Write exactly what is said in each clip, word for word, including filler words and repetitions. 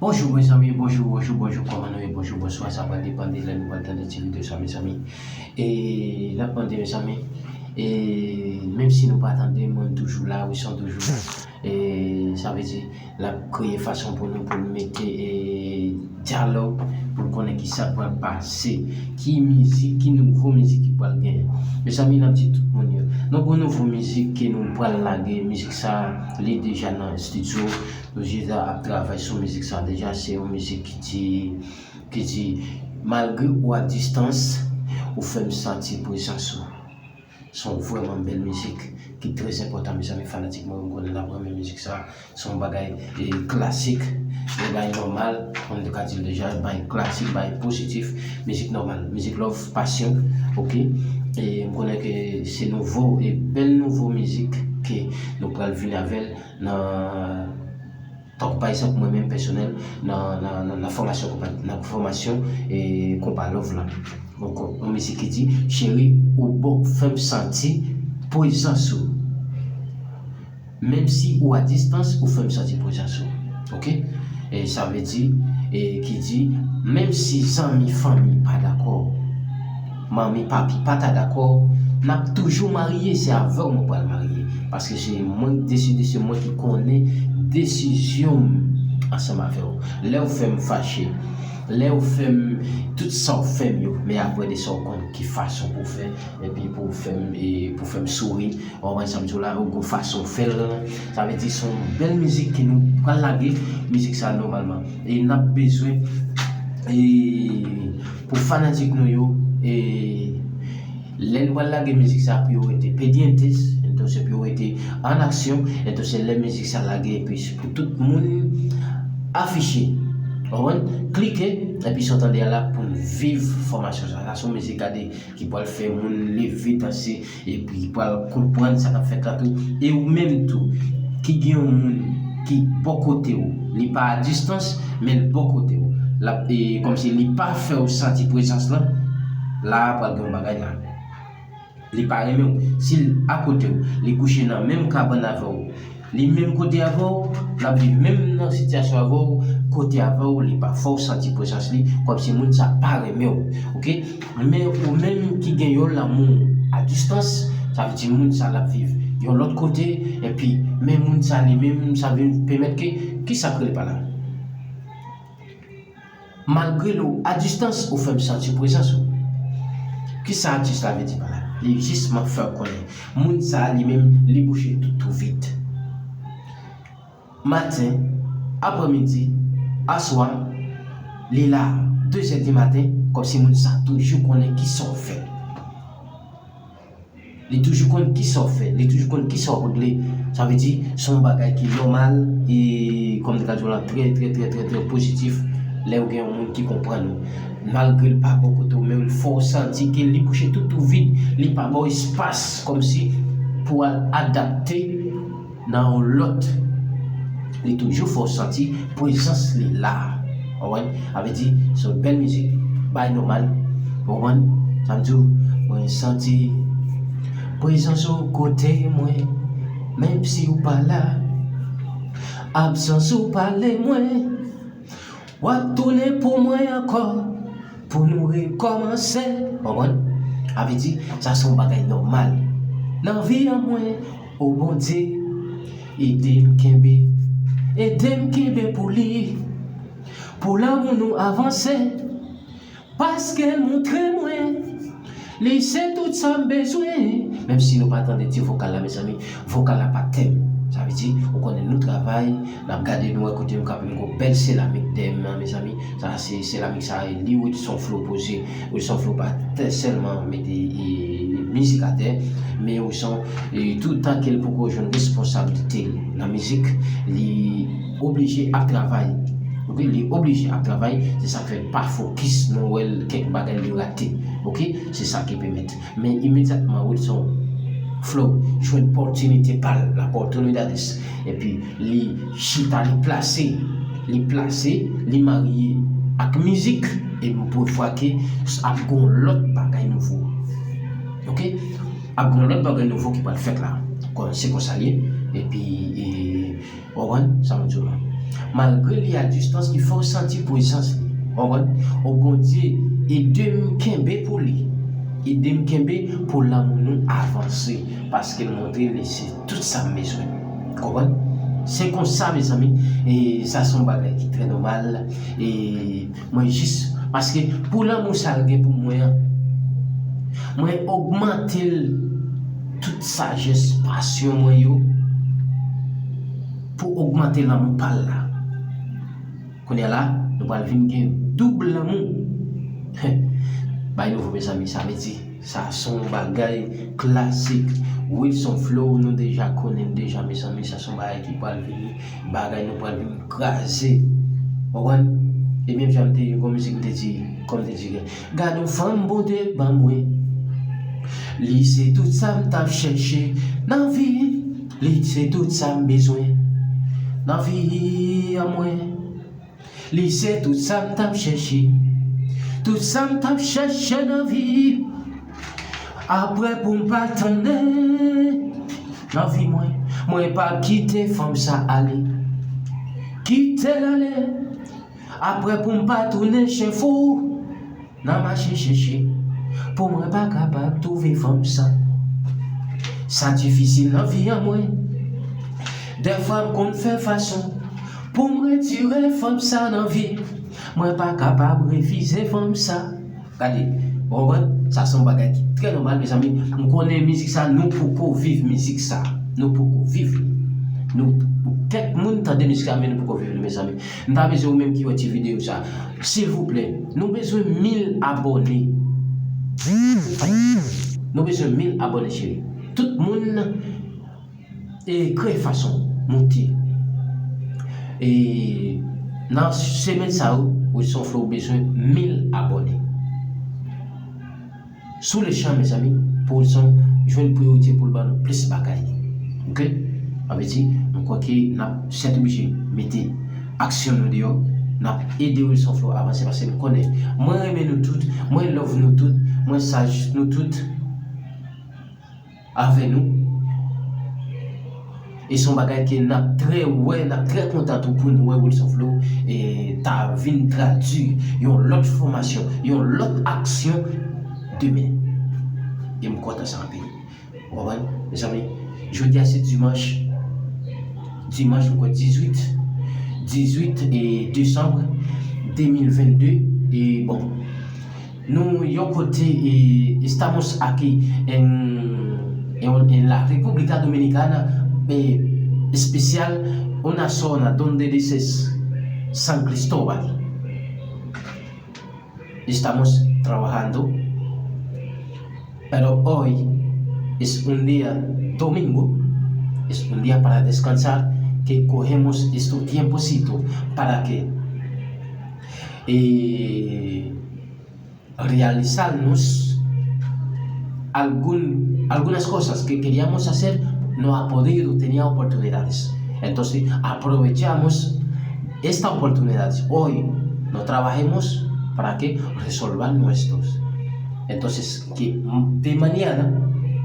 Bonjou mezanmi, bonjou, bonjou, bonjou, kòman nou ye? Bonjou, bonswa, sa pral depann de lè nou pral tande ti videyo sa mezanmi. E n ap mande mezanmi, e menm si nou pa tande, mwen m toujou la, wi, son toujou la. E sa vle di, l ap kreye fason pou nou, pou n mete e dyalòg, pou n konnen ki sa k pral pase, ki mizik, ki nouvo mizik ki pral genyen. Mezanmi, n ap di tout moun yo, nou gon nouvo mizik ke nou pral lage, mizik sa, li deja nan estidyo, nou deja ap travay sou mizik sa deja, se yon mizik ki di, ki di, malgre ou a distans, ou fè m santi prezans ou. Se yon vrèman bèl mizik ki trè enpòtan, mezanmi, fanatik mwen, m konnen n ap renmen mizik sa. Se yon bagay e, klasik, yon bagay nòmal, kòm nou ka di l deja, bagay klasik, bagay pozitif, mizik nòmal, mizik love, pasyon, oke? E m konnen ke se nouvo, e bèl nouvo mizik ke nou pral vin avè l nan, tankou pa egzanp mwen menm pèsonèl, nan, nan, nan, nan fòmasyon konpa, nan fòmasyon e konpa love la. Donk, yon mizik ki di, cheri, ou bon, fè m santi prezans ou. Menm si ou a distans, ou fè m santi prezans ou. Oke? E sa vle di, e ki di, menm si zanmi, fanmi pa dakò, manmi, papi pa ta dakò, n ap toujou marye, se avè w mwen pral marye. Paske se mwen ki deside, se mwen ki konnen desizyon m ansanm avè w. Lè w fè m fache, lè w fè m tout sa w fè m yo, men apre de sa w konn ki fason pou w fè, epi pou w fè m, e pou w fè m souri, w konprann sa m di w la, ou gon fason w fè l, sa vle di se yon bèl mizik ke nou pral lage, mizik sa nòmalman. E n ap bezwen, e pou fanatik nou yo, e lè n pral lage mizik sa, pou yo rete pendientes, entonces pou yo rete an aksyon, entonces lè mizik sa lage, epi pou tout moun afiche, w konprann? Klike, epi sa w tande a la pou n viv fòmasyon sa. Sa se yon mizik, gade, ki pral fè moun leve, danse, epi pral konprann sa k ap fèt la tou. E ou menm tou, ki gen yon moun ki bò kote w, li pa a distans, men l bò kote w. L ap, e, kòmsi li pa fè w santi prezans lan, la pral gen yon bagay la. Li pa renmen w. Si l akote w, li kouche nan menm kabann avè w, li menm kote avè w, l ap viv menm nan sitiyasyon avè w, kote avè w, li pa fè w santi prezans li, kòmsi moun sa pa renmen w. Oke? Men ou menm ki gen yon lanmou a distans, sa vle di moun sa l ap viv yon lòt kote, epi men moun sa li menm, sa vin pèmèt ke, ki sa k rele pa la? Malgre l ou a distans, ou fè m santi prezans ou. Kisa atis la vle di pa la? Li jis m ap fè w konnen. Moun sa a li menm, li bouche tout twou vid. Maten, aprèmidi, aswè, li la, de zè di maten, kòmsi moun sa toujou konnen kisa w fè. Li toujou konn kisa w fè, li toujou konn kisa w regle. Sa vle di, se yon bagay ki nòmal e, kòm m te ka di w la, trè, trè, trè, trè, trè pozitif lè w gen yon moun ki konprann ou. Malgre l pa bò kote w, men l fè w santi ke li bouche tout twou vid, li pa ba w espas kòmsi pou w al adapte nan yon lòt. Li toujou fè w santi prezans li la. Ou konprann? Sa vle di, se yon bèl mizik, bay nòmal. Ou konprann? Sa m di w, mwen santi prezans ou kote mwen, menm si w pa la. Absans ou pale mwen, w ap tounen pou mwen ankò, pou nou rekòmanse. Ou konprann? Sa vle di, sa se yon bagay nòmal. Nan vi an mwen, o Bondye, ede m kenbe, ede m kenbe pou li, pou lanmou nou avanse, paske l montre mwen, li se tout sa m bezwen. Menm si nou pa tande ti vokal la, mezanmi, vokal la pa tèm. Sa vle di, ou konnen nou travay, n ap gade, nou wè kote m kanpe, m gon bèl seramik dèyè m nan, mezanmi. Sa se seramik sa, li Wilson Flow poze. Wilson Flow pa te sèlman mete e, mizik atè, men Wilson, e, toutan ke l poko jwenn responsablite l nan mizik, li oblije ap travay. Oke, li oblije ap travay, se sa k fè l pa fokis, nou wè l kèk bagay li rate. Oke, se sa ki pèmèt. Men imedyatman Wilson Flow jwenn pòtinite pa l, la oportunidades, epi li chita, li plase, li plase, li marye ak mizik, e m prevwa ke ap gon lòt bagay nouvo. Oke? Ap gon lòt bagay nouvo ki pral fèt la. Kon, se konsa l ye. Epi, e, w konprann sa m di w la. Malgre li a distans, li fè w santi prezans li. Ou konprann? O Bondye, ede m kenbe pou li. Ede m kenbe pou lanmou nou avanse. Paske l montre li se tout sa m bezwen. Konprann? Se konsa, mezanmi, e sa se yon bagay ki trè nòmal. E mwen jis, paske pou lanmou sa l gen pou mwen an, mwen ogmante l tout sajès, pasyon mwen yo, pou ogmante lanmou pa l la. Kounye a la, nou pral vin gen doub lanmou. Bay nouvo, mezanmi, sa vle di, sa se yon bagay klasik. Wilson Flow, nou deja konnen l deja, mezanmi, sa se yon bagay ki pral vini, bagay nou pral vin kraze. Ou konprann? E menm jan m te gen yon mizik, m te di, kòm m te di, gad yon fanm Bondye ban mwen. Li se tout sa m t ap chèche nan vi. Li se tout sa m bezwen nan vi an mwen. Li se tout sa m t ap chèche. Tout sa m t ap chèche nan vi. Apre pou m pa tounen nan vi mwen, mwen p ap kite fanm sa ale. Kite l ale. Apre pou m pa tounen chen fou nan mache chèche. Pou mwen pa kapab twouve fanm sa. Sa difisil nan vi an mwen. Dèfwa m konn fè fason pou m retire fanm sa nan vi. Mwen pa kapab refize fanm sa. Gade, ou konprann? Sa se yon bagay ki trè nòmal, mezanmi. M konnen mizik sa, nou poko viv mizik sa. Nou poko viv li. Nou, kèk moun tande mizik sa, men nou poko viv li, mezanmi. M ta bezwen ou menm ki wè ti videyo sa. Silvouplè, nou bezwen mil abòne. Nou bezwen mil abòne, cheri. Tout moun e kreye fason moute. E nan semèn sa yo, Wilson Flow bezwen mil abòne. Sou lechan, mezanmi, pou Wilson jwenn priyorite pou l ban nou plis bagay. Oke? Sa vle di, m kwè ke n ap sètoblije mete aksyon nou deyò, n ap ede Wilson Flow avanse, paske m konnen, mwen renmen nou tout, mwen love nou tout, mwen saj nou tout. Avè nou. E se yon bagay ke n ap trè wè, n ap trè kontan tou pou nou wè Wilson Flow e ta vin tradui yon lòt fòmasyon, yon lòt aksyon demen. E m kontan sa anpil. Ou konprann? Mezanmi, jodi a se dimanch. Dimanch, m kwè dizuit, dizuit e desanm de mil vennde. E bon, nou yon kote, e, estamos aquí en, en, en la República Dominicana, e, especial, una zona donde dices San Cristóbal. Estamos trabajando, pero hoy es un día domingo, es un día para descansar, que cogemos este tiempocito para que, eh, realizarnos algún, algunas cosas que queríamos hacer, no ha podido, tenía oportunidades. Entonces, aprovechamos esta oportunidad. Hoy no trabajemos para que resolvan nuestros. Entonces, que de mañana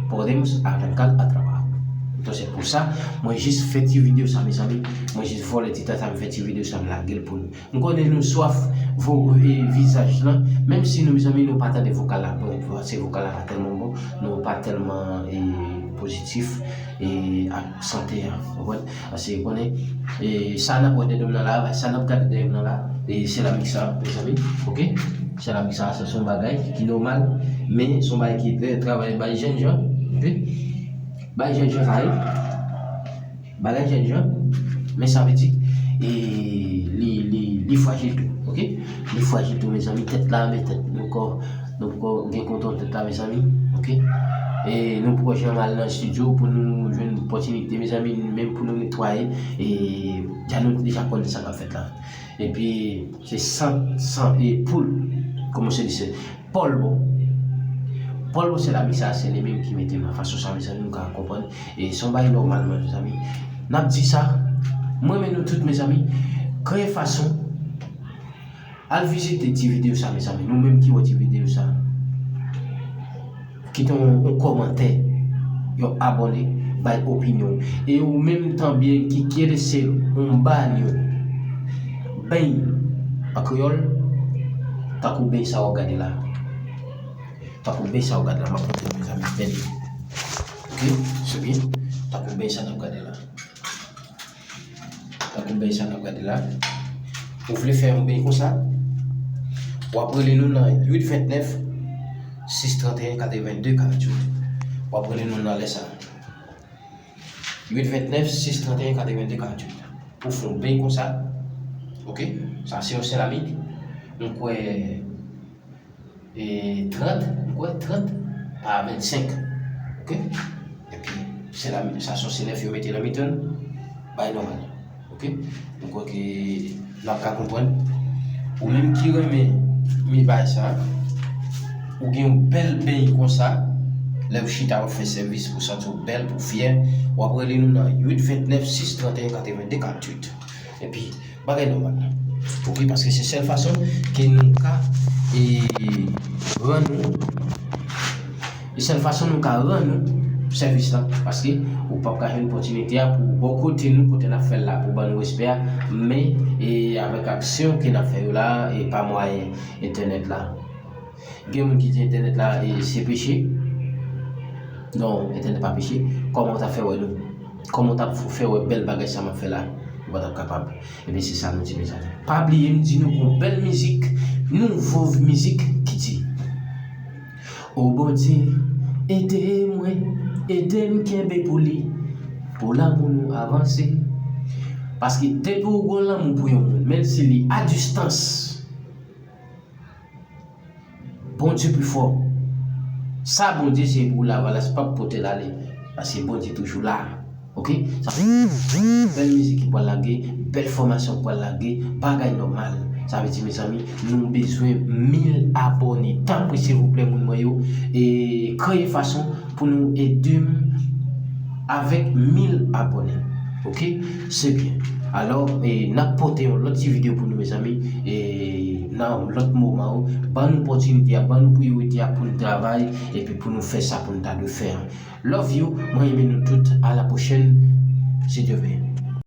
podemos arrancar a trabajar. Entonces, pou sa, mwen jis fè ti videyo sa, mezanmi. Mwen jis vòlè ti tan sa, m fè ti videyo sa, m lage l pou nou. M konnen nou swaf vo-, e, vizaj lan, menm si nou, mezanmi, nou pa tande vokal la bon, paske vokal la pa tèlman bon, nou pa tèlman, e, pozitif, e, ak sante a, ou konprann? Paske konnen, e, sa n ap wè dèyè m nan la, sa n ap gade dèyè m nan la, e, seramik sa, mezanmi, oke? Seramik sa, sa se yon bagay ki nòmal, men se yon bagay ki trè travay bay jènjan, oke? Bay jènjan sa ye. Bagay jènjan, men sa vle di, e, li, li, li frajil tou, oke? Li frajil tou, mezanmi, tèt la, men tèt nou poko, nou poko gen kontwòl tèt la, mezanmi, oke? E nou poko janm al nan estidyo pou nou jwenn opòtinite, mezanmi, menm pou nou netwaye, e, dja nou deja konnen sa k ap fèt la. Epi, se san, san, e, poul, kòman se di se, polvo. Polvo se la misa, se li menm ki mete m nan fason sa, mezanmi, nou ka konprann. E se yon bagay nòmal, mezanmi. N ap di sa, mwen renmen nou tout, mezanmi. Kreye fason. Al vizite ti videyo sa, mezanmi. Nou menm ki wè ti videyo sa, kite yon, yon kòmantè, yon abòne, bay opinyon. E ou menm tanbyen ki kere se yon banyo. Beny an kreyòl, tankou beny sa w ap gade la. Tankou beny sa w ap gade la, m ap montre w, mezanmi, beny. Ok, se byen. Tankou beny sa n ap gade la. Tankou beny sa n ap gade la. Ou vle fè yon beny konsa? W ap rele nou nan uit vennèf, sis trannteyen, katrevenndde, karanntuit. W ap rele nou nan lè sa. Uit vennèf, sis trannteyen, katrevenndde, karanntuit. Pou fè yon beny konsa. Ok? Sa se yon seramik. M kwè e trant, m kwè trant pa vennsenk. Ok? Epi, seramik, sa se yon selèf yo mete nan mitan l. Bagay nòmal. Ok? M kwè ke n ap ka konprann. Ou menm ki renmen mi bagay sa, ou gen yon bèl beny konsa, lè w chita w ap fè sèvis pou w santi w bèl, pou w fyè, w ap rele nou nan uit vennèf, sis trannteyen, katrevenndde, karanntuit. Epi, bagay nòmal. Ok, paske se sèl fason ke nou ka, e, rann nou, se sèl fason nou ka rann nou sèvis la, paske ou p ap ka jwenn opòtinite a pou bò kote nou, kote n ap fè l la, pou ban nou respè a, men, e, avèk aksyon ke n ap fè yo la, e pa mwayen entènèt la. Gen moun ki di entènèt la, e, se peche. Non, entènèt pa peche. Kòman w t ap fè wè nou? Kòman w t ap fè wè bèl bagay sa m ap fè la? Ou pa t ap kapab. Ebyen, se sa nou di, mezanmi. Pa bliye m di nou gon bèl mizik, nouvo mizik ki di, O Bondye, ede mwen, ede m kenbe pou li, pou lanmou nou avanse. Paske depi w gon lanmou pou yon moun, menm si li a distans, Bondye pi fò. Sa Bondye se pou Lavalas p ap pote l ale. Paske Bondye toujou la. Ok? Sa fè bèl mizik ki pral lage, bèl fòmasyon ki pral lage, bagay nòmal. Sa vle di, mezanmi, nou bezwen mil abòne. Tanpri, silvouplè, moun mwen yo, e kreye fason pou nou ede m avèk mil abòne. Ok? Se byen. Alò, e, n ap pote yon lòt ti videyo pou nou, mezanmi. E, nan yon lòt moman, ban nou opòtinite a, ban nou priyorite a pou nou travay, epi pou nou fè sa pou nou ta dwe fè a. Love you, mwen renmen nou tout. A la pwochèn, si Dye vle.